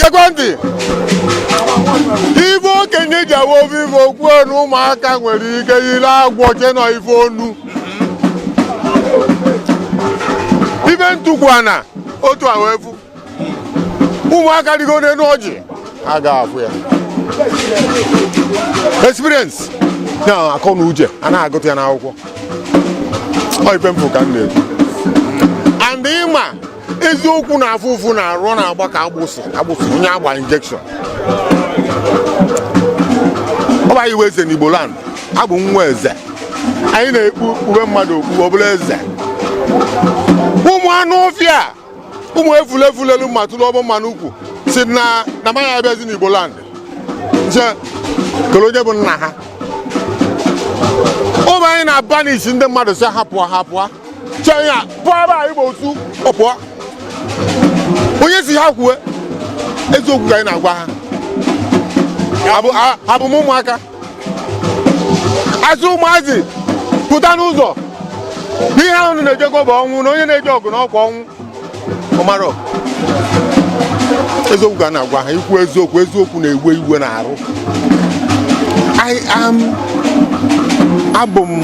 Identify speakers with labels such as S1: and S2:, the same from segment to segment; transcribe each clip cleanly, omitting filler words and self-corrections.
S1: Ekwentị ife okenye ji awa ofe ife okwu na ụmụaka nwere ike ile agwọ che nọ ife onu ife ntukwu na otu a wee fụ ụmụaka rigo n'elu ọjị a ga-afụ ya. Experience na akọ na uche a na-agụta ya n'akwụkwọ. Ọ ife m fụ ka m na-ekwu. And ịma eziokwu na-afụ ụfụ na arụ na-agba ka agbụsị agbụsị onye agba injection. Ọ bụ anyị wee eze n'Igbo land, abụ nwa eze. Anyị na-ekpu uwe mmadụ okpu ọ bụla eze. Ụmụ anụ ọfịa, ụmụ efulefulelu mma tụrụ ọbụ mma n'ukwu si na na manya abịazi n'Igbo land nche kele onye bụ nna ha. Ụmụ anyị na banish ndị mmadụ si ha pụọ, ha pụọ chee ya pụọ ebe a Igbo otu ọ pụọ. Onye si ha kwue eziokwu ka anyị na-agwa ha. Abụ m ụmụaka asị ụmụazị pụta n'ụzọ n'ihe ahụ na-ejekwa bụ ọnwụ na onye na-eje ọgụ na ọkwa ọnwụ ọmarọ. Eziokwu ka a na-agwa ha. Ikwu eziokwu, eziokwu na-ewe iwe na-arụ. I am abụ m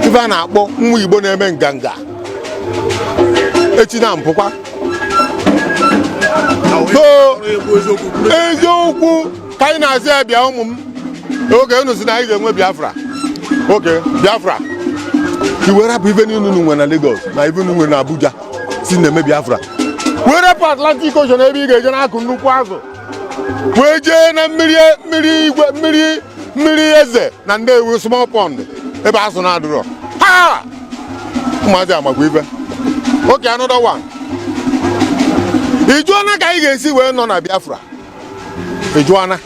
S1: ife a na-akpọ nwa Igbo na-eme nganga echi na mpụkwa. So eziokwu ka anyị na-asị ya. Bịa ụmụ m, oge unu si na anyị ga-enwe Biafra, oge Biafra i were rapụ ife niile unu nwere na Lagos na ife unu nwere na Abuja si na-eme Biafra, wee rapụ Atlantic Ocean ebe ị ga-eje na-akụ nnukwu azụ, wee jee na mmiri mmiri igwe mmiri mmiri eze na Nnewi small pond ebe azụ na-adịrọ ha. Ụmụazị amakwa ife. Okay, another one. Ị jụọna ka anyị ga-esi wee nọ na Biafra? Ị jụọna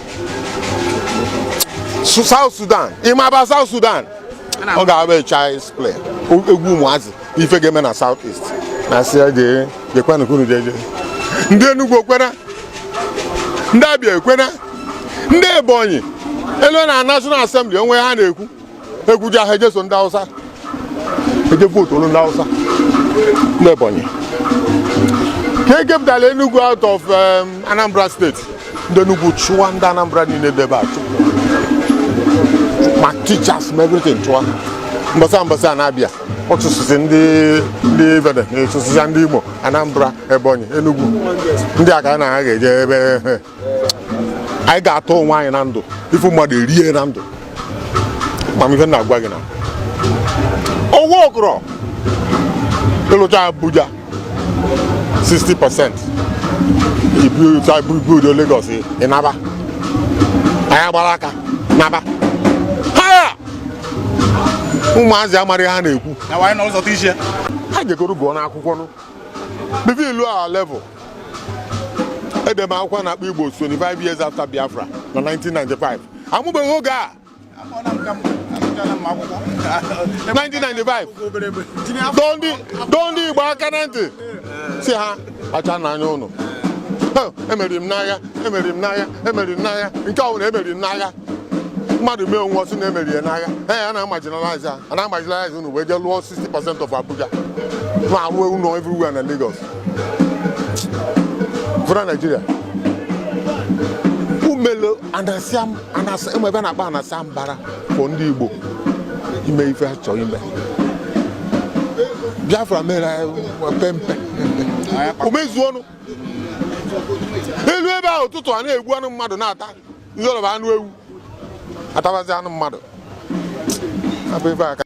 S1: South Sudan? Ịmaba South Sudan ọ ga-abụ a child's play. Egwu ụmụazị ife ga-eme na South East na asị ya jee jekwanụ kunu jeje. Ndị Enugu ekwena, ndị Abịa ekwena, ndị Ebonyi elu na National Assembly onwe ha na-ekwu ekwuja ha ejeso ndị Hausa eje vote olu ndị Hausa. Ndị Ebonyi ka ekepụtara Enugu out of Anambra State, ndị Enugu chụwa ndị Anambra niile debe a, chụpụ ma teachers ma everything, chụwa mbọsị mbọsị a na-abịa. Ọ chụsịsị ndị Ibede na-echụsịsị ndị Imo, Anambra, Ebonyi, Enugu. Ndị a ka anyị na ha ga-eje ebe anyị ga-atụ onwe anyị na ndụ ifu mmadụ erie na ndụ. Ma m ife m na-agwa gị na owu okoro ịlụcha Abuja 60%, ibudo Lagos ịnaba anyị agbara aka naba ha. Ụmụazị amara ihe ha na-ekwu.
S2: Na wanyị nọ ụzọ ije.
S1: Ha jegoro gụọ n'akwụkwọ nụ before ilu our level. Ede m akwụkwọ na-akpọ Igbo 25 years after Biafra na 1995. Amụbeghị oge a.
S2: Amụọla m ka m agụchala m akwụkwọ.
S1: 1995.
S2: Obere ebe.
S1: Dọọ ndị Igbo aka na ntị si ha kpacha n'anya ụnụ. Emeriri m n'agha, emeriri m n'agha, emeriri m n'agha. Nke ọ bụla emeriri m n'agha, mmadụ mee onwe ọsị na emeriri ya n'agha. Ee, a na-amarginalize ha, a na-amarginalize unu wee jee lụọ 60% of Abuja, na-arụ ụlọ everywhere na Lagos fụra Nigeria. Umelo anasịa anasị enwe ebe a na-akpọ anasịa mbara for ndị Igbo ime ife ha chọrọ ime. Biafra mere anyị pempe omezu ọnụ elu ebe ahụ. Ụtụtụ a na-egbu anụ mmadụ na-ata, ndị ọrụ bụ anụ ewu atabazi anụ mmadụ. Hapụ ife aka.